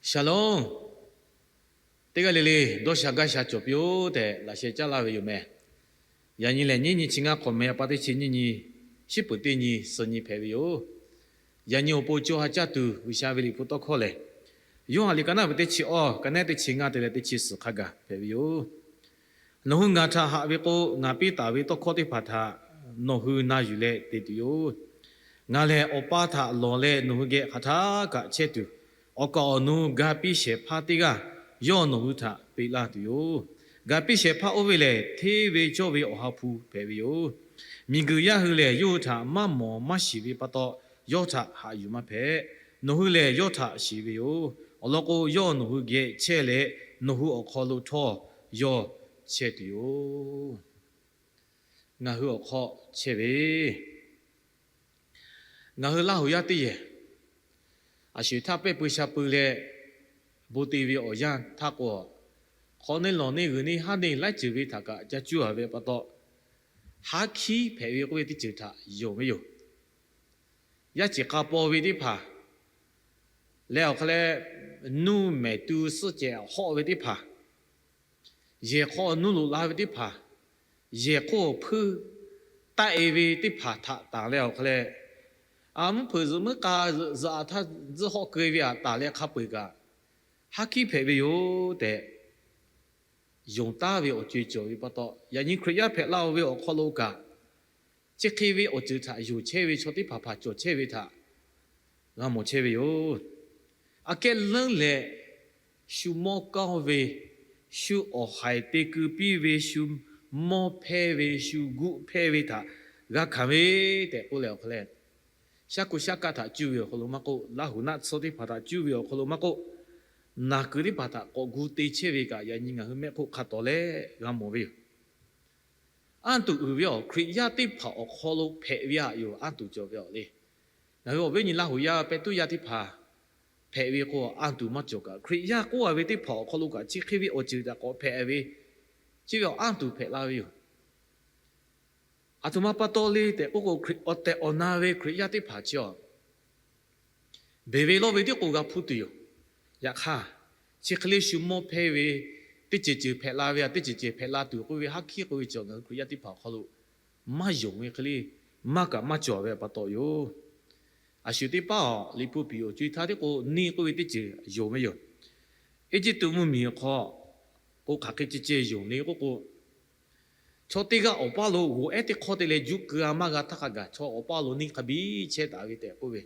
Shalom. Teˇ g'aˇ le le dawˇ sha gaˇ sha cawˬ piˇ-oˆ tehꞈ laꞈ sheh caˉ laˇ ve yoˬ meh. Yaꞈ nyi lehˬ, nyiˇ nyi chi ngaˇ hk'awꞈ meh a pa teˇ chi nyiˇ nyi, shiˉ peuˍ teˇ nyi suh nyi hpehꞈ ve yoˬ. Yaꞈ nyi awˬ pon co ha caˇ tuˬ G'uiˬsha ve Liꞈ hpu tawˇ hkawˇ lehˬ, Yoˇhanˬ liꞈ ka naˉ ve teˇ chi awˇ, ka naˉ teˇ chi ngaˇ te leh teˇ chi suhˍ hk'a gaˬ hpehꞈ ve yoˬ. Nawˬ hui ngaˬ htaꞈ haꞈ ve k'o, ngaˬ piˇ taˍ ve tawˇ hkawˇ teˇ hpaˍ htaꞈ nawˬ hui na yuˬ leh te tuˬ yoˬ. Ngaˬ lehˬ Awˬ pa htaꞈ lawˬ leh nawˬ hui geh hk'aˬ htaˇ kaꞈ chehˇ tuˬ, awˬ kaˍ awˬ nu ga piˇ shehˍ hpaˇ teˇ g'aˇ yawˇ nawˬ hui htaꞈ peꞈ laˇ tuˬ yoˬ. Ga piˇ shehˍ hpaˇ oˇ ve lehˬ, hteˇ ve cawˇ ve Awˬ ha hpu hpehꞈ ve yoˬ. Miˬguiˬ yaˇ hui lehˬ, yawˇ hui htaꞈ maˇ mawˬ maˇ shiˍ ve pa taw, yawˇ htaꞈ haꞈ yuˬ maˇ hpehꞈ. Nawˬ hui lehˬ yawˇ htaꞈ shiˍ ve yoˬ. Awˬ lawn k'o, yawˇ nawˬ hui geh chehˇ leh, nawˬ hui awˬ hk'aw lo htawˇ yawˇ chehˇ tuˬ yoˬ. Ngaˬ hui awˬ hk'aw chehˇ ve, ngaˬ hui Laˇ huˍ yaˇ teˇ yehˬ, a sho eˬ htaˇ pehˇ pui sha pui leh bon te ve awˬ yanˇ htaˇ k'o, hk'awꞈ neˇ lawˬ neˇ g'uiˬ neˇ haˉ neˇ laiˉ ceuˬ ve htaꞈ kaꞈ ca cuˇ a ve pa taw, haˉ hkiˉ hpehꞈ ve k'oˆ ve teˇ ceuˬ htaꞈ yonˍ ve yoˬ. Yaˇ ceˬ k'a paw ve teˇ hpaˍ leh awˬ hk'aˇ leh, nuˇ mehˍ tu suhˆ cehˬ hawˆ ve teˇ hpaˍ, yehˬ hk'aw nuˇ loꞈ la ve teˇ hpaˍ, yehˬ hk'oˆ awˬ hpuiˇ taˆ e ve teˇ hpaˍ htaꞈ tanˬ leh awˬ hk'aˇ leh, a mvuhˇ hpeuꞈ zuhꞈ muiˉ k'a zuhꞈ zuhꞈ a htaˇ zuhˆ hawˆ keu e ve htaꞈ tanˬ leh hk'a peu-eˬ kaꞈ, haˉ hkiˉ hpehꞈ ve yoˬ tehꞈ yonˍ taˉ ve awˬ co-e cawˬ ve pa taw, yaꞈ nyi Hkriꞈ yaˇ hpehꞈ la-o ve awˬ hk'aw lo kaꞈ, chi hk'e ve awˬ ceuˬ htaꞈ yonˍ chehˇ ve chaw teˇ hpaˍ hpaˍ cawˬ chehˇ ve htaꞈ g'a mawˬ chehˇ ve yoˬ. Aꞈ kehˉ leuˉ leh, shu mawˇ kaˇ ve, shu awˬ haiˬ te keu piˇ ve, shu mawˇ hpehˇ ve, shu guˆ hpehˇ ve htaꞈ g'a hkanˍ ve tehꞈ k'oˆ leh awˬ hk'aˇ leh, shaˉ hkuˆ shaˉ kaˆ htaꞈ cuˇ ve awˬ hk'aw lo maˇ k'oˆ, Laˇ huˍ naˆ tsuhˇ teˇ hpaˍ htaꞈ cuˇ ve awˬ hk'aw lo maˇ k'oˆ, naˬ kuiˬ teˇ hpaˍ htaꞈ k'awꞈ gu te chehˇ ve kaꞈ, yaꞈ nyi ngaˬ hui mehˆ hk'oˆ hk'a tawˍ leh g'a mawˬ ve yoˬ. Anˇ tuˬ uiˍ ve awˬ Hkriꞈ yaˇ teˇ hpaˍ awˬ hk'aw lo hpehꞈ ve haꞈ yoˬ. Anˇ tuˬ cawˬ ve awˬ le. Ngaˬ hui awˬ viˉ awˬ nyi Laˇ huˍ yaˇ pehˇ tuˉ yaˇ teˇ hpaˍ hpehꞈ ve k'o, anˇ tuˬ maˇ cawˬ kaꞈ, Hkriꞈ yaˇ k'oˆ a ve teˇ hpaˍ awˬ hk'aw lo kaꞈ chi hk'e ve awˬ ceuˬ htaꞈ k'awꞈ hpehꞈ ve, chi ve awˬ anˇ tuˬ hpehꞈ la ve yoˬ. Aˬ htoꞈ ma pa taw le tehꞈ k'oˆ k'o, awˬ tehˬ awˬ na ve Hkriꞈ yaˇ teˇ hpaˍ chi a beˬ ve lawˇ ve tiˉ k'o g'a hpuˇ tuˬ yoˬ. Yaꞈ hk'aˇ, chi hk'e le shu mawˇ hpehˇ ve, teˇ ceuˬ ceuˬ hpehꞈ la ve, a teˇ ceuˬ ceuˬ hpehꞈ la tuˬ k'oˆ ve haˉ hkiˉ k'oˆ ve cawˬ ngaˬ hui Hkriꞈ yaˇ teˇ hpaˍ awˬ hk'aw lo maˇ yonˍ ve hk'e le, maˇ kaꞈ maˇ cawˬ ve pa taw yoˬ. A shu teˇ paˉ awˬ Liꞈ hpu piˍ awˬ co-e htaˇ tiˉ k'o neˇ k'oˆ ve teˇ ceuˬ yonˍ ve yoˬ. Eˇjiˇtuꞈ mvuhˇmiˬ awˬ hk'aw k'o, hk'aˬ hk'e ceh ceh yonˍ le k'oˆ k'o, chaw teˇ g'aˇ awˬ paˇ lo g'oˬ ehˉ teˇ hk'awˇ te leh juˇ keu a maˇ g'a htaˇ hk'a gaˬ, chaw awˬ paˇ lo neˇ hk'a biˇ chehˇ taˍ ve tehꞈ k'oˆ ve.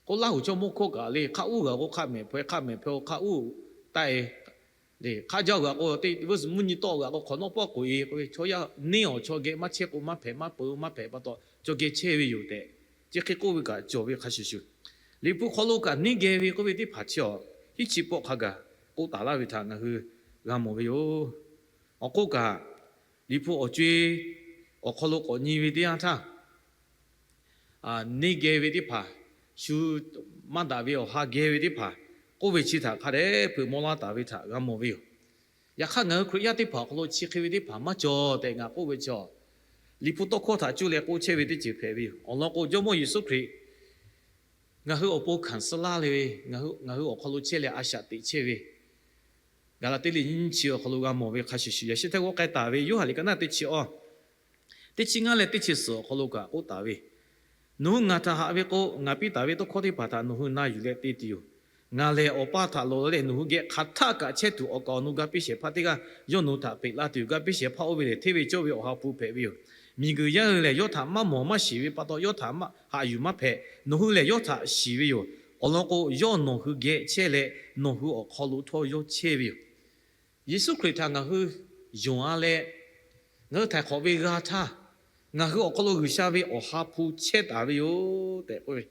K'o, Laˇ huˍ chaw mawˇ hkawˇ kaꞈ le, hk'a uˉ g'aꞈ k'o hk'a mehˍ hpaweh, hk'a mehˍ hpaweh k'o hk'a uˉ taˆ e, hk'a jaˇ g'aꞈ k'o teˇ veuˇ suhˍ mvuhˇ nyi tawˆ g'aꞈ k'o hk'awꞈ nawˉ pawˆ k'oꞈ e k'oˆ ve, chaw yaˇ neˇ awˬ chaw geh maˇ chehˇ k'o maˇ hpehꞈ, maˇ peu maˇ hpehꞈ pa taw chaw geh chehˇ ve yoˬ tehꞈ, chi hk'e k'oˆ ve kaꞈ cawˬ ve hk'a shuˍ shuˍ, Liꞈ hpu hk'aw lo kaꞈ neˇ geh ve k'oˆ ve teˇ hpaˍ chi a hiˉ chi pawˆ hk'a gaˬ k'oˆ taˍ laˇ ve htaꞈ ngaˬ hui g'a mawˬ ve yoˬ. Awˬ k'oˆ kaꞈ, Liꞈ hpu awˬ co-e awˬ hk'aw lo k'awꞈ nyi ve teˇ yanˇ htaˇ, neˇ geh ve teˇ hpaˍ, shu maˇ daꞈ ve awˬ ha geh ve teˇ hpaˍ k'oˆ ve chi htaꞈ hk'a dehꞈ hpeuꞈ maw laˇ taˍ ve htaꞈ g'a mawˬ ve yoˬ. Yaꞈ hk'aˇ, ngaˬ hui Hkriꞈ yaˇ teˇ hpaˍ awˬ hk'aw lo chi hk'e ve teˇ hpaˍ maˇ cawˬ tehꞈ ngaˬ k'oˆ ve chi a, Liꞈ hpu tawˇ hkawˇ htaꞈ cuˇ leh k'oˆ chehˇ ve teˇ ceuˬ hpehꞈ ve yoˬ. Awˬ lawn k'o, Jawˇmawˇ Yeˍsuˆ Hkriꞈ ngaˬ hui awˬ pon hkanˍ suh laˇ le ve, ngaˬ hui awˬ hk'aw lo chehˇ leh a shaꞈ teꞈ chehˇ ve, Gaˍlaˍtiˆ liꞈ nyiˇ chi awˬ hk'aw lo g'a mawˬ ve hk'a shuˍ shuˍ, yaꞈ sheh htaˇ g'awˇ k'ai taˍ ve Yoˇhanˬ liꞈ ka naˉ teˇ chi awˇ, teˇ chi ngaˇ leh teˇ chi suhˍ awˬ hk'aw lo kaꞈ k'oˆ taˍ ve, Nawˬ hui ngaˬ htaꞈ haꞈ ve k'o, ngaˬ piˇ taˍ ve tawˇ hkawˇ teˇ hpaˍ htaꞈ nawˬ hui na yuˬ leh te tuˬ yoˬ. Ngaˬ lehˬ Awˬ pa htaꞈ lawˬ leh nawˬ hui geh hk'aˬ htaˆ kaꞈ chehˇ tuˬ, awˬ kaˍ awˬ nu ga piˇ shehˍ hpaˇ teˇ g'aˇ yawˇ nawˬ hui htaꞈ peꞈ laˇ tuˬ yoˬ. Ga piˇ shehˍ hpaˇ oˇ ve lehˬ, hteˇ ve cawˇ ve Awˬ ha hpu hpehꞈ ve yoˬ. Miˬguiˬ yaˇ hui lehˬ, yawˇ htaꞈ maˇ mawˬ maˇ shiˍ ve pa taw, yawˇ htaꞈ haꞈ yuˬ maˇ hpehꞈ. Nawˬ hui lehˬ yawˇ htaꞈ shiˍ ve yoˬ. Awˬ lawn k'o, yawˇ nawˬ hui geh chehˇ leh nawˬ hui awˬ hk'aw lo htawˇ yawˇ chehˇ ve yoˬ. Yeˍsuˆ Hkriꞈ htaꞈ ngaˬ hui yonˍ a leh, ngaˬ hui htaiˍ hk'awꞈ ve g'a htaˇ, ngaˬ hui awˬ hk'aw lo G'uiˬsha ve Awˬ ha hpu chehˇ taˍ ve yoˬ tehꞈ k'oˆ ve,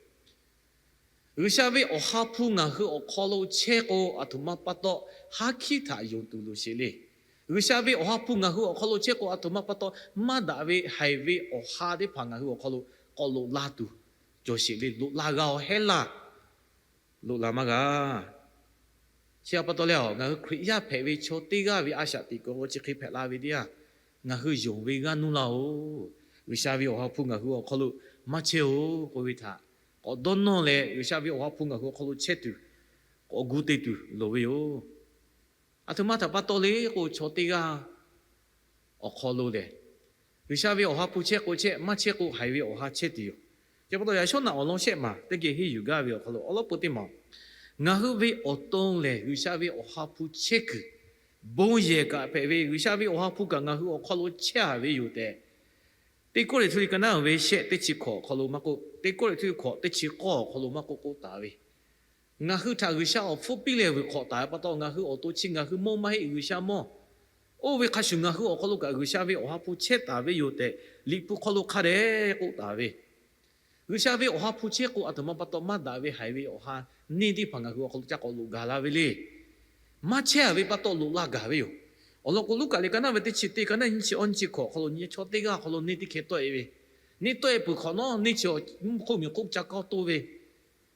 G'uiˬsha ve Awˬ ha hpu ngaˬ hui awˬ hk'aw lo chehˇ k'o, aˬ htoꞈ ma pa taw haˉ hkiˉ htaꞈ yonˍ tuˬ loˍ sheˍ le. G'uiˬsha ve Awˬ ha hpu ngaˬ hui awˬ hk'aw lo chehˇ k'o, aˬ htoꞈ ma pa taw maˇ daꞈ ve haiˬ ve awˬ ha teˇ hpaˍ ngaˬ hui awˬ hk'aw lo k'awꞈ loꞈ la tuˬ cawˬ sheˍ le. Loꞈ la g'a-oˬ hehˉ laˇ, loꞈ la maˇ g'a. Chi htaꞈ pa taw leh, ngaˬ hui Hkriꞈ yaˇ hpehꞈ ve chaw teˇ g'aˇ ve a shaꞈ teꞈ kuiˬ awˬ chi hk'e hpehꞈ la ve teˇ yanˇ, ngaˬ hui yonˍ ve g'aˇ nuˇ laˇ-oˬ. G'uiˬsha ve Awˬ ha hpu ngaˬ hui awˬ hk'aw lo maˇ chehˇ-oˬ k'oˆ ve htaꞈ k'awꞈ dawˇ nawˇ leh, G'uiˬsha ve Awˬ ha hpu ngaˬ hui awˬ hk'aw lo chehˇ tuˬ, k'awꞈ gu te tuˬ loˍ ve yoˬ. Aˬ htoꞈ ma htaꞈ pa taw le k'o, chaw teˇ g'aˇ awˬ hk'aw lo lehˬ, G'uiˬsha ve Awˬ ha hpu chehˇ k'o chehˇ, maˇ chehˇ k'o haiˬ ve Awˬ ha chehˇ tuˬ yoˬ. Chi pa taw yaꞈ shawˉ naꞈ awˬ lawn shehˆ maˬ teˇ geh henˇ yuˬ gaˇ ve awˬ hk'aw lo awˉ lawˉ peu teˇ maˬ, ngaˬ hui ve awˬ to lehˬ G'uiˬsha ve Awˬ ha hpu chehˇ kuiˬ bon yehˬ kaꞈ hpehꞈ ve, G'uiˬsha ve Awˬ ha hpu kaꞈ ngaˬ hui awˬ hk'aw lo chehˇ a ve yoˬ tehꞈ, Teˇ Kawˇrenˍhtuˆ liꞈ ka naˉ ve shehˆ teˇ chi hkawꞈ awˬ hk'aw lo maˇ k'oˆ, Teˇ Kawˇrenˍhtuˆ hkawꞈ teˇ chi k'awˇ awˬ hk'aw lo maˇ k'oˆ k'oˆ taˍ ve, ngaˬ hui htaꞈ G'uiˬsha awˬ hpfuhˇ piˇ leh vuiˬ hk'awꞈ taˍ ve pa taw, ngaˬ hui awˬ to chi ngaˬ hui mawˇ maˇ heˆ, G'uiˬsha mawˇ. Oˇ ve hk'a shuˍ ngaˬ hui awˬ hk'aw lo kaꞈ G'uiˬsha ve Awˬ ha hpu chehˇ taˍ ve yoˬ tehꞈ Liꞈ hpu hk'aw lo hk'a dehꞈ k'oˆ taˍ ve, G'uiˬsha ve Awˬ ha hpu chehˇ k'o aˬ htoꞈ ma pa taw maˇ daꞈ ve haiˬ ve awˬ ha neˇ teˇ hpaˍ ngaˬ hui awˬ hk'aw lo ca k'awꞈ loꞈ gaˬ la ve le. Maˇ chehˇ a ve pa taw loꞈ la gaˬ ve yoˬ. Awˬ lawn k'o, Luˉkaꞈ liꞈ ka naˉ ve teˇ chi teˇ, ka naˉ nyiˇ chi awˇ nyiˇ chi hkawꞈ awˬ hk'aw lo nyi, chaw teˇ g'aˇ awˬ hk'aw lo neˇ teˇ hkeh tawˆ e ve, neˇ tawˆ e peuˬ hk'awꞈ nawˉ neˇ chi mvuhˇ hk'oˆ miˬ hk'oˆ ca kawˇ toˇ ve,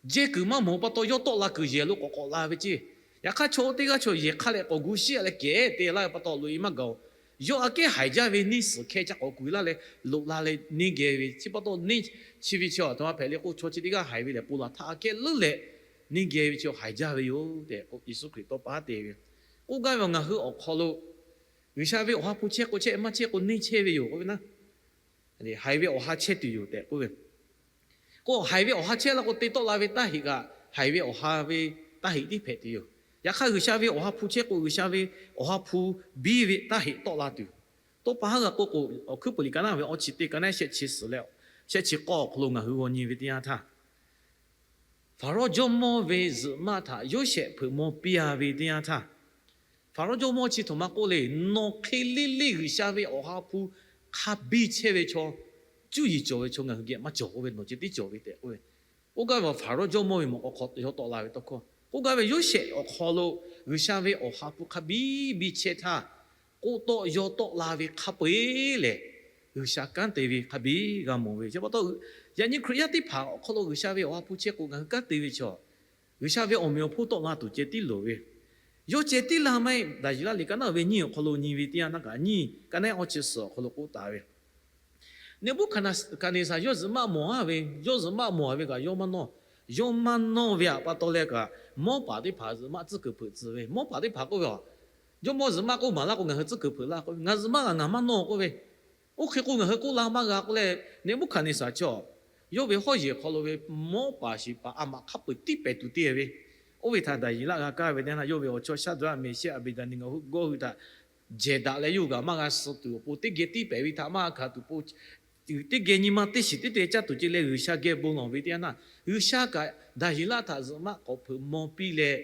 jehˇ kuiˬ maˇ mawˬ pa taw yawˇ tawˆ la kuiˬ yehˬ lo k'awꞈ k'awꞈ la ve ceˇ. Yaꞈ hk'aˇ chaw teˇ g'aˇ chaw yehˬ hk'a leh k'awꞈ gu shiˉ a leh kehˬ te laˇ ve pa taw loꞈ e maˇ gaˬ oˬ. Yawˇ aꞈ kehˉ haiˬ jaˇ ve neˇ suhˍ hkeh ca k'awꞈ kuˬ laˇ leh loꞈ la leh neˇ geh ve chi pa taw, neˇ chi ve chi aˬ htoꞈ ma hpehꞈ le k'o, chaw chi teˇ g'aˇ haiˬ ve lehˬ, pon laˬ htaˇ aꞈ kehˉ leuˉ leh neˇ geh ve chi haiˬ jaˇ ve yoˬ tehꞈ k'o, Yeˍsuˆ Hkriꞈ tawˇ pa te ve. K'oˆ gaˇ ve ngaˬ hui awˬ hk'aw lo G'uiˬsha ve Awˬ ha hpu chehˇ k'o chehˇ, maˇ chehˇ k'o neˇ chehˇ ve yoˬ k'oˆ ve na. Haiˬ ve Awˬ ha chehˇ tuˬ yoˬ tehꞈ k'oˆ ve. K'o haiˬ ve Awˬ ha chehˇ la k'o te tawˆ la ve taˇ heꞈ kaꞈ, haiˬ ve Awˬ ha ve taˇ heꞈ tiˉ hpehꞈ tuˬ yoˬ. Yaꞈ hk'aˇ G'uiˬsha ve Awˬ ha hpu chehˇ k'o, G'uiˬsha ve Awˬ ha hpu biˇ ve taˇ heꞈ tawˆ la tuˬ. Tawˇ pa haˉ g'a k'oˆ k'o, Awˬ hkuiˉ peuˬ liꞈ ka naˉ ve awˇ chi teˇ, ka naˉ shehˆ chi suhˍ leh shehˆ chi k'awˇ awˬ hk'aw lo ngaˬ hui g'aw nyi ve teˇ yanˇ htaˇ, Hpaˍrawˇ jawˇmawˇ ve zuhꞈ maˆ htaꞈ Yoˇsehꞈ hpeuꞈ maw piˇ a ve teˇ yanˇ htaˇ, Hpaˍrawˇ jawˇmawˇ chi htoꞈ ma k'oˆ le, Nawˬ hk'e leˇ leˇ G'uiˬsha ve Awˬ ha hpu hk'a biˇ chehˇ ve chaw, cuˇ yiˍ cawˬ ve chaw ngaˬ hui geh maˇ cawˬ k'oˆ ve, nawˬ ceh tiˉ cawˬ ve tehꞈ k'oˆ ve. K'oˆ gaˇ ve Hpaˍrawˇ jawˇmawˇ ve mawꞈ k'aw hk'aw yawˇ tawˆ la ve tawˇ hkawˇ k'oˆ gaˇ ve, Yoˇsehꞈ awˬ hk'aw lo G'uiˬsha ve Awˬ ha hpu hk'a biˇ biˇ chehˇ htaˇ, k'oˆ tawˆ yawˇ tawˆ la ve hk'a peu eˬ lehˬ, G'uiˬsha kanˉ te ve hk'a biˇ g'a mawˬ ve. Chi pa taw, yaꞈ nyi Hkriꞈ yaˇ teˇ hpaˍ awˬ hk'aw lo G'uiˬsha ve Awˬ ha hpu chehˇ k'o ngaˬ hui kanˉ te ve chaw, G'uiˬsha ve awˬ meꞈ awˬ hponˇ tawˆ la tuˬ ceh tiˉ loˍ ve. Yawˇ ceh tiˉ la maˇ heˆ. Daˍyeˍlaˆ liꞈ ka naˉ ve nyiˇ awˬ hk'aw lo nyi ve teˇ yanˇ htaˇ kaꞈ, nyiˇ ka naˉ awˇ chi suhˍ awˬ hk'aw lo k'oˆ taˍ ve, Neˍbuˆhkaˍneˍsaˍ yawˇ zuhꞈ maˆ mawˬ a ve, yawˇ zuhꞈ maˆ mawˬ a ve kaꞈ yawˇ maˇ nawˇ. Yawˇ maˇ nawˇ ve pa taw leh kaꞈ, mawˉ paˍ teˇ hpaˍ zuhꞈ maˆ tcuhˉ kuiˬ hpeuꞈ tcuh ve. Mawˉ paˍ teˇ hpaˍ k'oˆ ve, Jawˇmawˇ zuhꞈ maˆ k'oˆ maˍ laˇ k'o ngaˬ hui tcuhˉ kuiˬ hpeuꞈ laˇ k'oˆ ve, Ngaˬ zuhꞈ maˆ kaꞈ ngaˬ maˇ nawˇ k'oˆ ve. Oˇ hk'e k'o ngaˬ hui k'oˆ la maˇ g'a k'oˆ leh, Neˍbuˆhkaˍneˍsaˍ chaw, yawˇ ve hawˉ yeˬ hk'aw lo ve mawˉ paˍ shiˍ paˍ a maꞈ hk'a peu-eˬ tiˉ pehˍ tuˬ te ve. Oˇ ve htaꞈ Daˍyeˍlaˆ g'a kaˇ ve teˇ yanˇ htaˇ, yawˇ ve awˬ chawˇ Shaˍdraˆ, Meˍshehˆ, Aˍbeˍdaˍneˍgaˍ hu gawˇ hui htaꞈ jehˬ daꞈ leh yawˇ hui kaꞈ maˇ g'a suh tuˬ awˬ pon, teˇ geh tiˉ pehˍ ve htaꞈ maˇ g'a hkanˍ tuˬ pon, teˇ geh nyi ma teˇ shiˍ teˇ te caˇ tuˬ ceh leh G'uiˬsha geh bon lawˬ ve teˇ yanˇ htaˇ, G'uiˬsha kaꞈ Daˍyeˍlaˆ htaꞈ zuhꞈ maˆ k'awꞈ hpeuꞈ maw piˇ leh,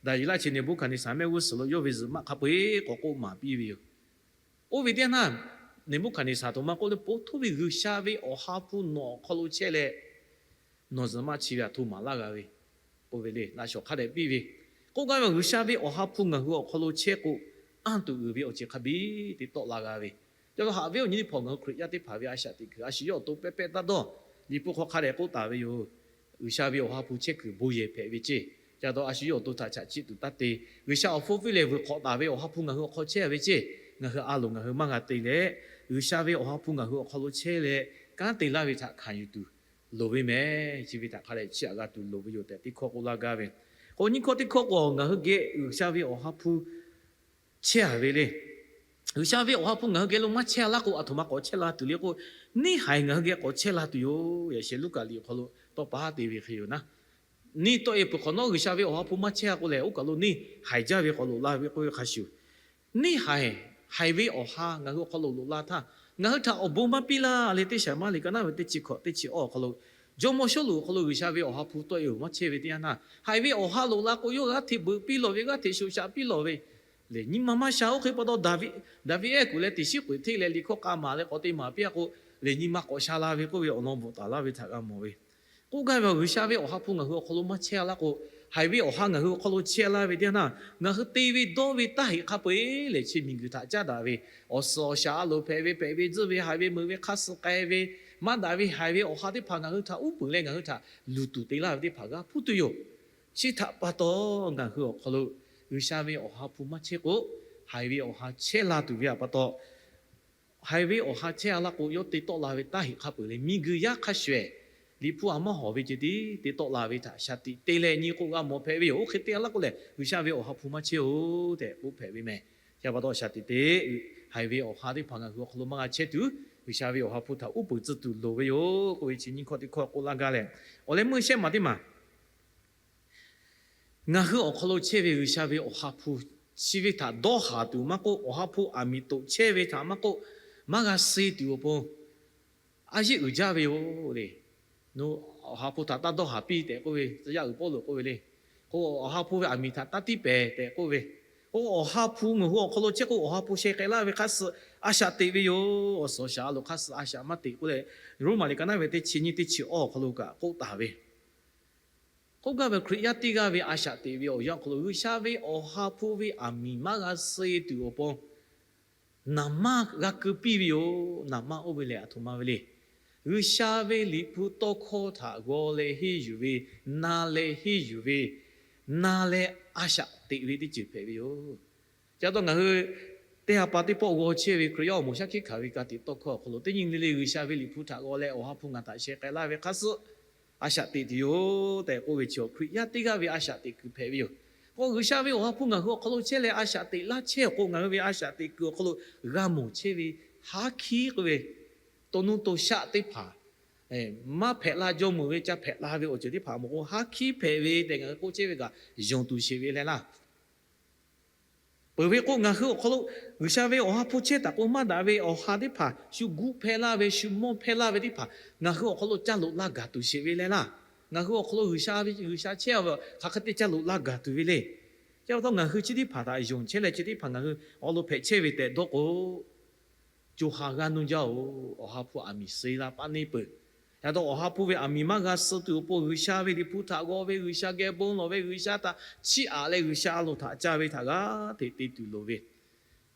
Daˍyeˍlaˆ chi Neˍbuˆhkaˍneˍsaˍ mehˆ g'uˇ suhˍ lo yawˇ ve zuhꞈ maˆ hk'a peu-eˬ k'awꞈ k'oˆ maˍ piˇ ve yoˬ. Oˇ ve teˇ yanˇ htaˇ, Neˍbuˆhkaˍneˍsaˍ htoꞈ ma k'oˆ le, Po htoˇ ve G'uiˬsha ve Awˬ ha hpu nawˬ awˬ hk'aw lo chehˇ leh, nawˬ zuhꞈ maˆ chi ve aˬ htoꞈ maˍ laˇ g'a ve, k'oˆ ve le. Laꞈ shawnˍ hk'a dehꞈ piˇ ve, k'oˆ gaˇ ve, G'uiˬsha ve Awˬ ha hpu ngaˬ hui awˬ hk'aw lo chehˇ k'o, anˇ tuˬ uiˍ ve awˬ ceuˬ hk'a biˇ te tawˆ la g'a ve. Ca taw haꞈ ve awˬ nyi teˇ hpaˍ, ngaˬ hui Hkriꞈ yaˇ teˇ hpaˍ ve a shaꞈ teꞈ kuiˬ a shu yawˇ awˬ to pehˇ pehˇ taˇ dawˇ. Liꞈ hpu hk'aw hk'a dehꞈ k'oˆ taˍ ve yoˬ. G'uiˬsha ve Awˬ ha hpu chehˇ kuiˬ bon yehˬ hpehꞈ ve ceˇ. Ca taw a shu yawˇ awˬ to htaꞈ chaꞈ chiˆ tuˬ taˇ te. G'uiˬsha awˬ hpfuhˇ piˇ leh vuiˬ hk'awꞈ taˍ ve Awˬ ha hpu ngaˬ hui awˬ hk'aw chehˇ ve ceˇ. Ngaˬ hui a loˍ ngaˬ hui maˇ g'a te leh, G'uiˬsha ve Awˬ ha hpu ngaˬ hui awˬ hk'aw lo chehˇ leh kanˉ te laˇ ve htaꞈ hkanˍ yuˬ tuˬ loˍ ve mehˍ. Chi ve htaꞈ hk'a dehꞈ chiˇ aꞈ g'a tuˬ loˍ ve yoˬ tehꞈ teˇ hkawˇ k'oˆ laˇ gaˇ ve. K'o nyiˇ hkawˇ teˇ hkawˇ k'o, ngaˬ hui geh G'uiˬsha ve Awˬ ha hpu chehˇ a ve le. G'uiˬsha ve Awˬ ha hpu ngaˬ hui geh lo maˇ chehˇ a laˇ k'o, aˬ htoꞈ ma k'awꞈ chehˇ la tuˬ le k'o, neˇ haiˬ ngaˬ hui geh k'awꞈ chehˇ la tuˬ yoˬ. Yaꞈ sheh Luˉkaꞈ liꞈ awˬ hk'aw lo tawˇ pa haˉ te ve hk'e yoˬ naˉ, neˇ tawˆ e peuˬ hk'awꞈ nawˉ G'uiˬsha ve Awˬ ha hpu maˇ chehˇ a k'o lehˬ, oˇ kaˬ lo neˇ haiˬ jaˇ ve k'awꞈ loꞈ la ve k'oˆ ve hk'a shuˍ, neˇ haiˬ, haiˬ ve Awˬ ha ngaˬ hui awˬ hk'aw lo loꞈ la htaˇ, ngaˬ hui htaꞈ awˬ bon maˇ piˇ laˇ le. Teˇ Saˍmaˍriˆ ka naˉ ve teˇ chi hkawꞈ teˇ chi awˇ awˬ hk'aw lo, jawˇmawˇ Sawˉluꞈ awˬ hk'aw lo G'uiˬsha ve Awˬ ha hpu tawˆ e maˇ chehˇ ve teˇ yanˇ htaˇ, haiˬ ve Awˬ ha loꞈ la k'o, yawˇ g'aˇ hteꞈ beuꞈ piˇ lawˬ ve, g'aˇ hteꞈ shoꞈ shaꞈ piˇ lawˬ ve, lehˬ nyi ma maˇ sha. Oˇ hk'e pa taw, Daˍviˆ, Daˍviˆ ehˉ kuˬ leh tiꞈ shiˉ k'oꞈ hteˇ leh liꞈ hkawˇ k'a maˍ leh k'awꞈ te maˍ piˇ a k'o, lehˬ nyi ma k'awꞈ sha la ve k'oˆ ve awˬ lawn bvuhꞈ taˍ laˇ ve htaꞈ g'a mawˬ ve. K'oˆ gaˇ ve, G'uiˬsha ve Awˬ ha hpu ngaˬ hui awˬ hk'aw lo maˇ chehˇ a laˇ k'o, haiˬ ve Awˬ ha ngaˬ hui awˬ hk'aw lo chehˇ a laˇ ve teˇ yanˇ htaˇ, ngaˬ hui te ve dawˇ ve taˇ heꞈ hk'a peu-eˬ lehˬ, chi miˬguiˬ htaꞈ caˉ daꞈ ve, awˬ suhˍ awˬ shaˍ a loˍ hpehꞈ ve, hpehꞈ ve tzuhˇ ve, haiˬ ve meuꞈ ve hk'aˇ suh k'ai ve, maˇ daꞈ ve haiˬ ve awˬ ha teˇ hpaˍ ngaˬ hui htaꞈ uˉ peunˍ leh ngaˬ hui htaꞈ luˬ tuˬ te laˇ ve teˇ hpaˍ g'a hpuˇ tuˬ yoˬ. Chi htaꞈ pa taw, ngaˬ hui awˬ hk'aw lo G'uiˬsha ve Awˬ ha hpu maˇ chehˇ k'o, haiˬ ve Awˬ ha chehˇ la tuˬ ve htaꞈ pa taw, haiˬ ve Awˬ ha chehˇ a laˇ k'o, yawˇ te tawˆ la ve taˇ heꞈ hk'a peu-eˬ leh miˬguiˬ yaˇ hk'a shuˍ ehˍ Liꞈ hpu a maˇ hawˍ ve ceh tiˉ te tawˆ la ve htaꞈ shaˍ tiꞈ te leh nyi k'o g'a mawˬ hpehꞈ ve yoˬ. Oˇ hk'e te a laˇ k'oˆ lehˬ, G'uiˬsha ve awˬ ha hpu maˇ chehˇ-oˬ tehꞈ k'oˆ hpehꞈ ve meh. Chi pa taw shaˍ tiꞈ te, haiˬ ve awˬ ha teˇ hpaˍ ngaˬ hui awˬ hk'aw lo maˇ g'a chehˇ tuˬ, G'uiˬsha ve awˬ ha hpu htaꞈ uˉ peunˍ tcuh tuˬ loˍ ve yoˬ k'oˆ ve chi nyiˇ hkawˇ teˇ hkawˇ k'oˆ laˇ gaˇ leh, awˬ leh meuˇ shehˆ maˬ teˇ maˬ ngaˬ hui awˬ hk'aw lo chehˇ ve G'uiˬsha ve awˬ ha hpu, chi ve htaꞈ dawˇ haˍ tuˬ maˇ k'oˆ, awˬ ha hpu aˬ miˍ toꞈ chehˇ ve htaꞈ maˇ k'oˆ, maˇ g'a suh tuˬ awˬ pon a yeˆ uiˍ jaˇ ve yoˬ le. Awˬ ha hpu htaꞈ taˇ dawˇ haˍ piˇ tehꞈ k'oˆ ve, tcuh yaˇ uiˍ Pawˇluꞈ k'oˆ ve le. K'o, awˬ ha hpu ve aˬ miˍ htaꞈ taˇ tiˇ pehˍ tehꞈ k'oˆ ve. K'o, awˬ ha hpu ngaˬ hui awˬ hk'aw lo chehˇ k'o, awˬ ha hpu sheh k'ai laˇ ve hk'aˇ suh a shaꞈ teꞈ ve yoˬ. Awˬ suhˍ awˬ shaˍ a loˍ hk'aˇ suh a shaꞈ maˇ teꞈ k'oˆ leh, Roˉmaꞈ liꞈ ka naˉ ve teˇ chi nyiˇ teˇ chi awˇ awˬ hk'aw lo kaꞈ k'oˆ taˍ ve. K'oˆ gaˇ ve Hkriꞈ yaˇ teˇ g'aˇ ve a shaꞈ teꞈ ve awˬ yanˇ awˬ hk'aw lo G'uiˬsha ve awˬ ha hpu ve aˬ miˍ maˇ g'a suh tuˬ awˬ pon naˍ manˇ g'a keu piˇ ve yoˬ. Naˍ manˇ oˇ ve lehˬ aˬ htoꞈ ma ve le. G'uiˬsha ve Liꞈ hpu tawˇ hkawˇ htaꞈ g'aw leh henˇ yuˬ ve, na leh henˇ yuˬ ve, na leh a shaꞈ teꞈ ve teˇ ceuˬ hpehꞈ ve yoˬ. Chi pa taw ngaˬ hui teˇ ha pa teˇ pawˆ g'aw chehˇ ve Hkriꞈ yaˇ awˬ moˍ shaˉ hkiˆ hkanˍ ve ka tiꞈ tawˇ hkawˇ awˬ hk'aw lo teˇ nyi le le G'uiˬsha ve Liꞈ hpu htaꞈ g'aw leh awˬ ha hpu ngaˬ htaꞈ sheh k'ai laˇ ve hk'aˇ suh a shaꞈ teꞈ tuˬ yoˬ tehꞈ k'oˆ ve chi awˬ Hkriꞈ yaˇ teˇ g'aˇ ve a shaꞈ teꞈ kuiˬ hpehꞈ ve yoˬ. K'o, G'uiˬsha ve awˬ ha hpu ngaˬ hui awˬ hk'aw lo chehˇ leh a shaꞈ teꞈ laˇ chehˇ awˬ k'o, ngaˬ hui ve a shaꞈ teꞈ kuiˬ awˬ hk'aw lo g'a mawˬ chehˇ ve haˉ hkiˉ k'oˆ ve, to nuˇ to shaˆ teˇ hpaˍ maˇ hpehꞈ la, jawˇmawˇ ve ca hpehꞈ la ve awˬ ceuˬ teˇ hpaˍ mawˬ k'o, haˉ hkiˉ hpehꞈ ve tehꞈ ngaˬ hui k'oˆ chehˇ ve kaꞈ yonˍ tuˬ sheˍ ve leh laˇ. Peuˬ ve k'o, ngaˬ hui awˬ hk'aw lo G'uiˬsha ve awˬ ha hpu chehˇ taˍ k'o, maˇ daꞈ ve awˬ ha teˇ hpaˍ shu guˆ hpehˇ laˇ ve, shu mawˇ hpehˇ laˇ ve teˇ hpaˍ ngaˬ hui awˬ hk'aw lo ca loꞈ la gaˬ tuˬ sheˍ ve leh laˇ. Ngaˬ hui awˬ hk'aw lo G'uiˬsha ve, G'uiˬsha chehˇ ve hk'aˬ hk'e te ca loꞈ la gaˬ tuˬ ve le. Chi pa taw ngaˬ hui chi teˇ hpaˍ htaꞈ yonˍ chehˇ leh, chi teˇ hpaˍ ngaˬ hui awˬ hk'aw lo hpehꞈ chehˇ ve tehꞈ dawˇ k'o, co ha g'aˇ nuˇ jaˇ-oˬ. Awˬ ha hpu aˬ miˍ suh laˇ paˆ neˇ peuˬ. Yaꞈ taw awˬ ha hpu ve aˬ miˍ maˇ g'a suh tuˬ awˬ pon G'uiˬsha ve Liꞈ hpu htaꞈ g'aw ve, G'uiˬsha geh bon lawˬ ve, G'uiˬsha htaꞈ chiˇ aꞈ leh G'uiˬsha a loˍ htaꞈ ca ve htaꞈ g'aˇ hteꞈ te tuˬ loˍ ve.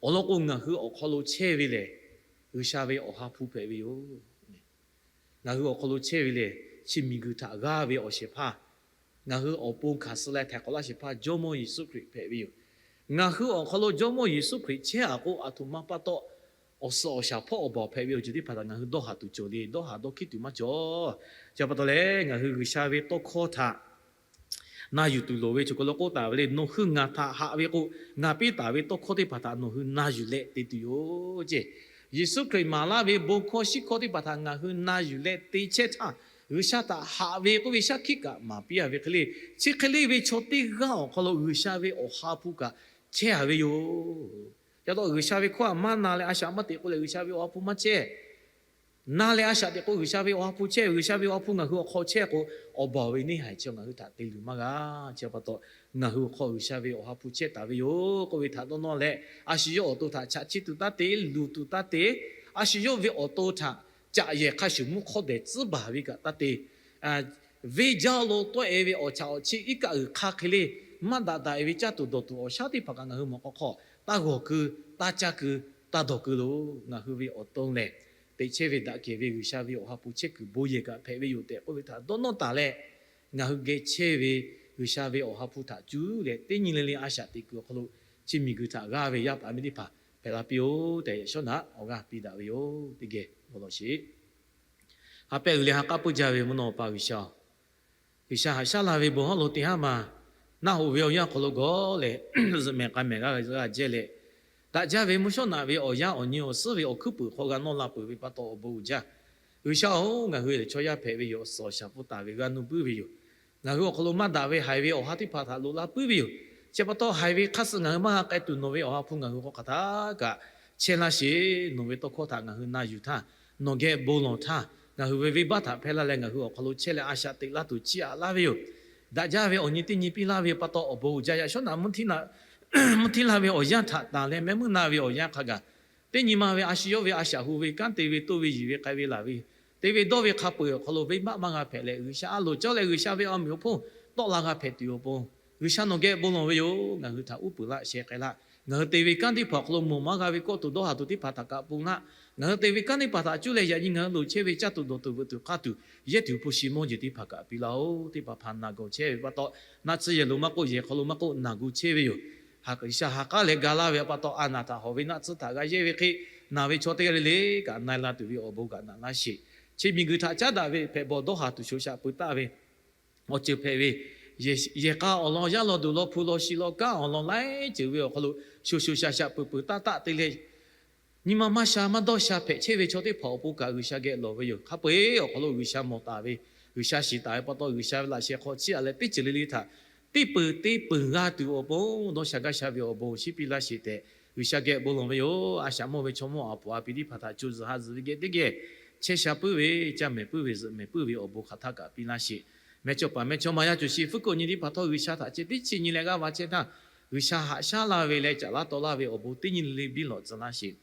Awˬ lawn k'o, ngaˬ hui awˬ hk'aw lo chehˇ ve lehˬ, G'uiˬsha ve awˬ ha hpu hpehꞈ ve yoˬ. Ngaˬ hui awˬ hk'aw lo chehˇ ve lehˬ, chi miˬguiˬ htaꞈ g'aˇ ve awˬ shehˍ hpaˇ, ngaˬ hui awˬ pon hkanˍ suh leh htaiˍ hk'awꞈ laˇ shehˍ hpaˇ Jawˇmawˇ Yeˍsuˆ Hkriꞈ hpehꞈ ve yoˬ. Ngaˬ hui awˬ hk'aw lo Jawˇmawˇ Yeˍsuˆ Hkriꞈ chehˇ a k'o, aˬ htoꞈ ma pa taw awˬ suhˍ awˬ shaˍ hpawˇ awˬ baˬ hpehꞈ ve awˬ ceuˬ teˇ hpaˍ htaꞈ ngaˬ hui dawˇ haˍ tuˬ cawˬ le, dawˇ haˍ dawˇ hkiˉ tuˬ maˇ cawˬ. Chi pa taw leh, ngaˬ hui G'uiˬsha ve tawˇ hkawˇ htaꞈ na yuˬ tuˬ loˍ ve chaw hk'aw lo k'oˆ taˍ ve le, nawˬ hui ngaˬ htaꞈ haꞈ ve k'o, ngaˬ piˇ taˍ ve tawˇ hkawˇ teˇ hpaˍ htaꞈ nawˬ hui na yuˬ leh te tuˬ yoˬ ceˇ. Yeˍsuˆ Hkriꞈ maˍ laˇ ve bon hkawˇ shiˉ hkawˇ teˇ hpaˍ htaꞈ ngaˬ hui na yuˬ leh te chehˇ htaˇ, G'uiˬsha htaꞈ haꞈ ve k'oˆ ve shaˉ hkiˆ kaꞈ maˍ piˇ a ve hk'e le. Chi hk'e le ve chaw teˇ g'aˇ awˬ hk'aw lo G'uiˬsha ve awˬ ha hpu kaꞈ chehˇ a ve yoˬ. Yaꞈ taw G'uiˬsha ve hkawˇ htaꞈ maˇ na leh a shaꞈ maˇ teꞈ k'o lehˬ, G'uiˬsha ve awˬ ha hpu maˇ chehˇ. Na leh a shaꞈ teꞈ k'o, G'uiˬsha ve awˬ ha hpu chehˇ ve. G'uiˬsha ve awˬ ha hpu ngaˬ hui awˬ hk'aw chehˇ k'o, awˬ baˬ ve neˇ haiˬ chi ngaˬ hui htaꞈ te luˬ maˇ g'a. Chi pa taw, ngaˬ hui awˬ hk'aw G'uiˬsha ve awˬ ha hpu chehˇ taˍ ve yoˬ k'oˆ ve htaꞈ dawˇ nawˇ leh, a shu yawˇ awˬ to htaꞈ chaꞈ chiˇ tuˬ taˇ te, luˬ tuˬ taˇ te, a shu yawˇ ve awˬ to htaꞈ caꞈ yehˬ hk'a shuˍ mvuhˇ hk'awˇ dehˬ tcuhˉ baˬ ve kaꞈ taˇ te. Venˇ jaˇ lo tawˆ e ve awˬ chaꞈ awˬ chiˇ iˉ kaˆ g'uiˬ hk'aˇ hk'e le, maˇ daꞈ daꞈ e ve caˇ tuˬ dawˬ tuˬ awˬ shaˉ teˇ hpaˍ kaꞈ ngaˬ hui mawˬ k'aw hk'aw taˇ g'awˬ keu, taˇ caˇ keu, taˇ dawˬ keu loˬ. Ngaˬ hui ve awˬ to lehˬ, teꞈ chehˇ ve daꞈ kehˬ ve G'uiˬsha ve awˬ ha hpu chehˇ kuiˬ bon yehˬ kaꞈ hpehꞈ ve yoˬ tehꞈ k'oˆ ve htaꞈ dawˇ nawˇ taˍ leh, ngaˬ hui geh chehˇ ve G'uiˬsha ve awˬ ha hpu htaꞈ cuˇ leh teˇ nyi le le a shaꞈ teꞈ kuiˬ awˬ hk'aw lo, chi miˬguiˬ htaꞈ g'aˇ ve yaˇ paˍ miˇ teˇ hpaˍ hpehꞈ la piˇ-oˆ tehꞈ, yaꞈ shawˉ naꞈ awˬ g'aˇ piˇ daꞈ ve yoˬ. Teˇ geh bon lawˬ sheˍ. Ha pehˇ g'uiˬ leh ha k'aˉ puiˉ jaˇ ve mvuhˇ naw pa G'uiˬsha-oˬ, G'uiˬsha haꞈ shaˉ la ve bon hawˉ lo teˇ haˉ ma naˆ hoꞈ ve awˬ yanˇ hk'aw lo gawˬ leh, zuhꞈ mehˬ k'a mehˬ g'a g'a jehˇ leh, daꞈ jaˇ ve mvuhˇ shawˉ naꞈ ve awˬ yanˇ awˬ nyi awˬ suhˉ ve awˬ hkuiˉ puiˍ hk'aw g'a nawˇ la peuˬ ve pa taw awˬ bon uiˍ jaˇ. G'uiˬsha-oˬ, ngaˬ hui lehˬ chaw yaˇ hpehꞈ ve yoˬ. Awˬ suhˍ awˬ shaˍ pfuhˇ taˍ ve g'a nuˇ puiˉ ve yoˬ. Ngaˬ hui awˬ hk'aw lo maˇ daꞈ ve haiˬ ve awˬ ha teˇ hpaˍ htaꞈ loꞈ la puiˉ ve yoˬ. Chi pa taw haiˬ ve hk'aˇ suh ngaˬ hui maˇ g'a k'ai tuˬ nawˬ ve awˬ ha hpu ngaˬ hui hk'aw hk'aˬ htaˇ kaꞈ chehˇ laˇ sheˍ. Nawˬ ve tawˇ hkawˇ htaꞈ ngaˬ hui na yuˬ htaˇ, nawˬ geh bon lawˬ htaˇ, ngaˬ hui ve venˇbaˆ htaꞈ hpehˇ laˇ leh ngaˬ hui awˬ hk'aw lo chehˇ leh a shaꞈ teꞈ laˇ tuˬ chiˇ aꞈ laˇ ve yoˬ. Daꞈ jaˇ ve awˬ nyi teˇ nyi piˇ laˇ ve pa taw awˬ bon uiˍ jaˇ. Yaꞈ shawˉ naꞈ mvuhˇ hteˇ laˇ ve awˬ yanˇ htaꞈ tanˬ leh mehˆ meuˇ na ve awˬ yanˇ hk'a gaˬ, teˇ nyi ma ve a shu yawˇ ve a shaꞈ hu ve kanˉ te ve toˇ ve yiˬ ve k'ai ve laˬ ve, te ve dawˇ ve hk'a peu-eˬ awˬ hk'aw lo venˇbaˆ maˇ g'a hpehꞈ leh G'uiˬsha a loˍ cawˇ leh G'uiˬsha ve awˬ meꞈ awˬ hponˇ tawˆ la g'a hpehꞈ tuˬ awˬ pon, G'uiˬsha nawˬ geh bon lawˬ ve yoˬ. Ngaˬ hui htaꞈ uˉ peunˍ laˇ sheh k'ai laˇ. Ngaˬ hui te ve kanˉ teˇ hpaˍ awˬ hk'aw lo mawˬ maˇ g'a ve kawˆ tuˬ dawˇ haˍ tuˬ teˇ hpaˍ htaꞈ kaꞈ pon laˇ. Ngaˬ hui te ve kanˉ teˇ hpaˍ htaꞈ cuˇ leh yaꞈ nyi ngaˬ hui loˍ chehˇ ve caˇ tuˬ dawˬ tuˬ veuꞈ tuˬ k'aˇ tuˬ yehˇ tuˬ hpu shi mawˇ jeˬ teˇ hpaˍ kaꞈ piˇ laˇ-oˬ. Teˇ hpaˍ hpaˍ naˬ gawˬ chehˇ ve pa taw, naˆ tsuhˇ yehˬ lo maˇ k'oˆ, yehˬ hk'aw lo maˇ k'oˆ, naˬ gu chehˇ ve yoˬ. G'uiˬsha ha k'aˉ leh ga laˇ ve pa taw, a naˬ htaꞈ hawˬ ve naˆ tsuhˇ htaꞈ g'a yehˇ ve hk'e, naˬ ve chaw teˇ g'aˇ le le kaꞈ na e la tuˬ ve awˬ bon kaꞈ naꞈ laˇ sheˍ. Chi miˬguiˬ htaꞈ caˉ daꞈ ve hpehꞈ bawˬ dawˇ haˍ tuˬ shoˍ shaꞈ peuˬ taˆ ve awˬ ceuˬ hpehꞈ ve, yehˬ k'a awˬ lawn, yaˇ law duˬ law, hpu law shi law, kanˉ awˬ lawn laiˉ ceuˬ ve awˬ hk'aw lo shoˍ shoˍ shaꞈ shaꞈ peuˬ peuˬ taˆ taˆ te leh, nyi ma maˇ sha maˇ dawˇ sha hpehꞈ chehˇ ve chaw teˇ hpaˍ awˬ pon kaꞈ G'uiˬsha geh lawˬ ve yoˬ. Hk'a peu-eˬ awˬ hk'aw lo G'uiˬsha mawˬ taˍ ve, G'uiˬsha shiˍ taˍ ve pa taw, G'uiˬsha ve laꞈ sheh hk'aw chiˇ aꞈ leh teˇ ceuˬ le le htaꞈ teˇ peuˬ teˇ peuˬ g'a tuˬ awˬ pon dawˇ sha gaˇ sha ve awˬ bon shiˉ piˇ laˇ sheˍ tehꞈ, G'uiˬsha geh bon lawˬ ve yoˬ. A shaꞈ mawˇ ve chaw mawˇ a poˍ a pi teˇ hpaˍ htaꞈ co zuhˬ ha zuhˬ ve geh teˇ geh chehˇ sha puiˉ ve, caˇ mehˍ puiˉ ve, zuhꞈ mehˍ puiˉ ve awˬ bon hk'aˬ htaˇ kaꞈ piˇ laˇ sheˍ. Mehˇchawˇpaˍ mehˇchawˇma yaˇ cawˬ sheˍ fuˉ k'oˆ nyi teˇ hpaˍ htawˇ, G'uiˬsha htaꞈ ceh teˇ chi nyi leh g'aˇ va chehˇ htaˇ, G'uiˬsha haꞈ shaˉ laˇ ve leh caꞈ laˇ taw laˇ ve awˬ bon teˇ nyi le le biˇ lawꞈ tcuh laˇ sheˍ.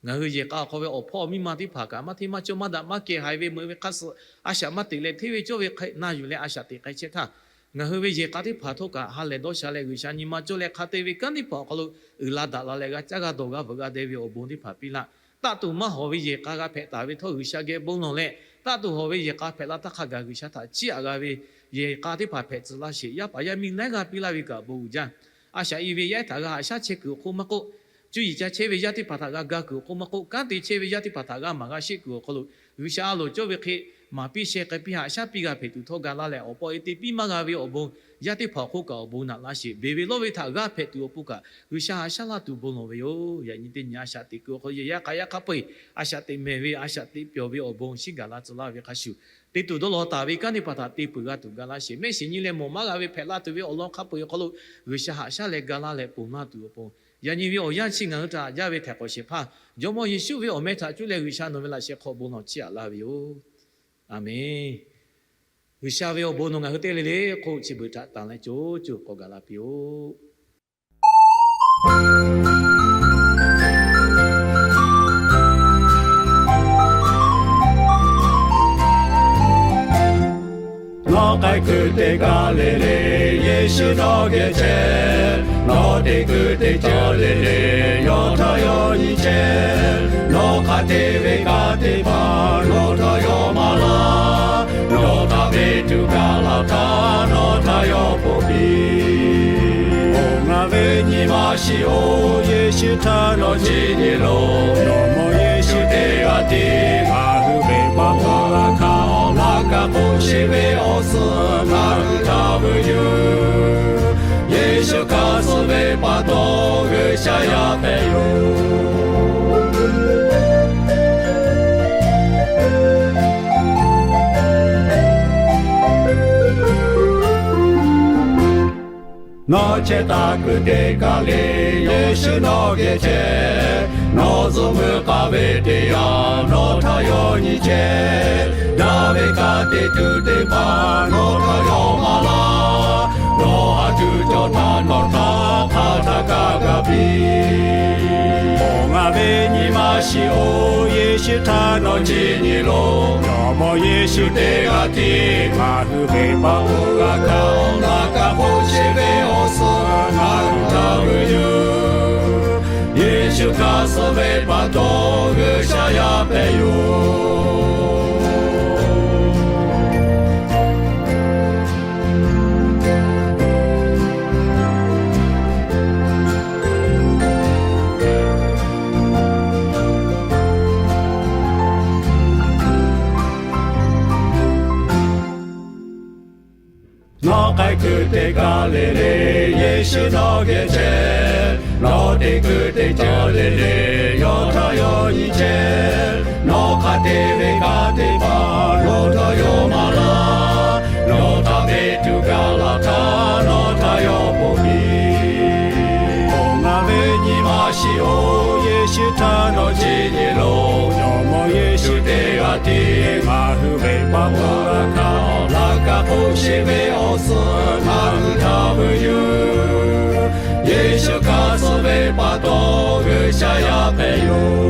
Ngaˬ hui yehˬ k'a awˬ hk'aw ve awˬ hpawˇ miˇ ma teˇ hpaˍ kaꞈ maˇ hteˇ maˇ cawˇ maˇ daꞈ maˇ kehˬ haiˬ ve meuꞈ ve hk'a suhˍ a shaꞈ maˇ teꞈ leh, hteˇ ve cawˇ ve hk'e na yuˬ leh a shaꞈ teꞈ k'ai chehˇ htaˇ, ngaˬ hui ve yehˬ k'a teˇ hpaˍ htawˇ kaꞈ ha lehˬ dawˇ sha leh G'uiˬsha nyi ma cawˇ leh hk'a te ve kanˉ teˇ hpaˍ awˬ hk'aw lo uiˍ la daꞈ la leh g'a caˇ g'a dawˬ g'a veuꞈ g'a deh ve awˬ bon teˇ hpaˍ piˇ laˇ. Taˆ tuˬ maˇ hawˍ ve yehˬ k'a g'a hpehꞈ taˍ ve htawˇ, G'uiˬsha geh bon lawˬ leh, taˆ tuˬ hawˍ ve yehˬ k'a hpehꞈ la htaˇ hk'a gaˬ G'uiˬsha htaꞈ chiˇ aꞈ g'a ve yehˬ k'a teˇ hpaˍ hpehꞈ tcuh laˇ sheˍ. Yaˇ paˍ yaˇ miˇ laiˉ g'aˇ piˇ laˇ ve kaꞈ bon uiˍ jaˇ. A shaꞈ i ve yaˇ ehˉ htaꞈ g'a haꞈ shaˉ chehˇ kuiˬ awˬ hk'oˆ maˇ k'oˆ, cuˇ yiˍ ca chehˇ ve yaˇ teˇ hpaˍ htaꞈ g'a ga kuiˬ awˬ hk'oˆ maˇ k'oˆ, kanˉ te chehˇ ve yaˇ teˇ hpaˍ htaꞈ g'a maˍ g'a sheˆ kuiˬ awˬ hk'aw lo, G'uiˬsha a loˍ cawˇ ve hk'e maˍ piˇ sheh k'ai piˇ haꞈ shaˉ piˇ g'a hpehꞈ tuˬ htawˇ ga laˇ leh, awˬ paw e te piˇ maˇ g'a ve awˬ bon yaˇ teˇ hpaˍ awˬ hk'oˆ kaꞈ awˬ bon naꞈ laˇ sheˍ. Beˬ ve lawˇ ve htaꞈ g'aˇ hpehꞈ tuˬ awˬ pon kaꞈ G'uiˬsha haꞈ shaˉ laˇ tuˬ bon lawˬ ve yoˬ. Yaꞈ nyi teˇ nyi a shaꞈ teꞈ kuiˬ awˬ hk'aw lo yehˬ yaˇ k'a yaˇ hk'a peu-eˬ a shaꞈ teꞈ mehˍ ve, a shaꞈ teꞈ pyawˬ ve awˬ bon shiˉ gaˬ la tcuh laˇ ve hk'a shuˍ, te tuˬ dawˇ law taˍ ve kanˉ teˇ hpaˍ htaꞈ te peuˬ g'a tuˬ ga laˇ sheˍ. Mehˆ shiˍ nyi leh mawˬ maˇ g'a ve hpehꞈ la tuˬ ve awˬ lawn hk'a peu-eˬ awˬ hk'aw lo G'uiˬsha haꞈ shaˉ leh ga laˇ leh ponˬ laˇ tuˬ awˬ pon, yaꞈ nyi ve awˬ yanˇ chi ngaˬ hui htaꞈ jaˇ ve htaiˍ hk'awꞈ shehˍ hpaˇ Jawˇmawˇ Yeˍsuˆ ve awˬ meh htaꞈ cuˇ leh G'uiˬsha nawˬ ve laꞈ sheh hk'aw bon lawˬ chiˇ aꞈ laˇ ve yoˬ. A menˬ. G'uiˬsha ve awˬ bon nawˬ ngaˬ hui teˇ le le hk'oˆ chi beuꞈ htaꞈ tanˬ leh co co k'awꞈ gaˬ la piˇ-oˆ. Nawˬ k'ai kuiˬ teˇ kaˬ le le, Yeˍsuˆ nawˬ geh chehˇ. Nawˬ te kuiˬ teˇ ceuˬ le le, yawˇ htaꞈ yawˇ nyi chehˇ. Nawˬ hk'a te ve kanˉ teˇ hpaˍ nawˬ htaꞈ yawˇ maˍ laˇ. Nawˬ htaꞈ ve tuˬ gaˬ la htaˇ nawˬ htaꞈ yawˇ ponˬ piˇ. Oˬ, ngaˬ ve nyi ma shiˍ-oˬ, Yeˍsuˆ htaꞈ nawˬ chi nyi loˬ. Jawˇmawˇ Yeˍsuˆ teˇ g'aˇ tiˉ ngaˬ hui ve pa taw, laꞈ ka hk'oˆ sheˍ ve awˬ suhˍ ngaˬ hui htaꞈ vuiˬ yuˬ. Yeˍsuˆ hk'aˇ suh ve pa taw G'uiˬsha yaˇ hpehꞈ yoˬ. Nawˬ chehˇ taˍ kuiˬ teˇ kaˬ le, Yeˍsuˆ nawˬ geh chehˇ. Nawˬ zuhꞈ meuˇ k'aˍ ve teˇ yanˇ, nawˬ htaꞈ yawˇ nyi chehˇ. Daꞈ ve kanˉ te tuˬ teˇ hpaˍ nawˬ htaꞈ yawˇ maˍ laˇ. Nawˬ a tuˬ cawˬ htaˇ nawˬ htaꞈ hk'aˬ htaˇ kaꞈ ga piˇ. Oˬ, ngaˬ ve nyi ma shiˍ-oˬ, Yeˍsuˆ htaꞈ nawˬ chi nyi loˬ. Jawˇmawˇ Yeˍsuˆ teˇ g'aˇ tiˉ ngaˬ hui ve pa taw g'a kaˇ-oˬ, laꞈ ka hk'oˆ sheˍ ve awˬ suhˍ ngaˬ hui htaꞈ vuiˬ yuˬ. Yeˍsuˆ hk'aˇ suh ve pa taw G'uiˬsha yaˇ hpehꞈ yoˬ. Nawˬ k'ai kuiˬ teˇ kaˬ le le, Yeˍsuˆ nawˬ geh chehˇ. Nawˬ te kuiˬ teˇ ceuˬ le le, yawˇ htaꞈ yawˇ nyi chehˇ. Nawˬ hk'a te ve kanˉ teˇ hpaˍ nawˬ htaꞈ yawˇ maˍ laˇ. Nawˬ htaꞈ ve tuˬ gaˬ la htaˇ nawˬ htaꞈ yawˇ ponˬ piˇ. Oˬ, ngaˬ ve nyi ma shiˍ-oˬ, Yeˍsuˆ htaꞈ nawˬ chi nyi loˬ. Jawˇmawˇ Yeˍsuˆ teˇ g'aˇ tiˉ ngaˬ hui ve pa taw g'a kaˇ-oˬ, laꞈ ka hk'oˆ sheˍ ve awˬ suhˍ ngaˬ hui htaꞈ vuiˬ yuˬ. Yeˍsuˆ hk'aˇ suh ve pa taw G'uiˬsha yaˇ hpehꞈ yoˬ.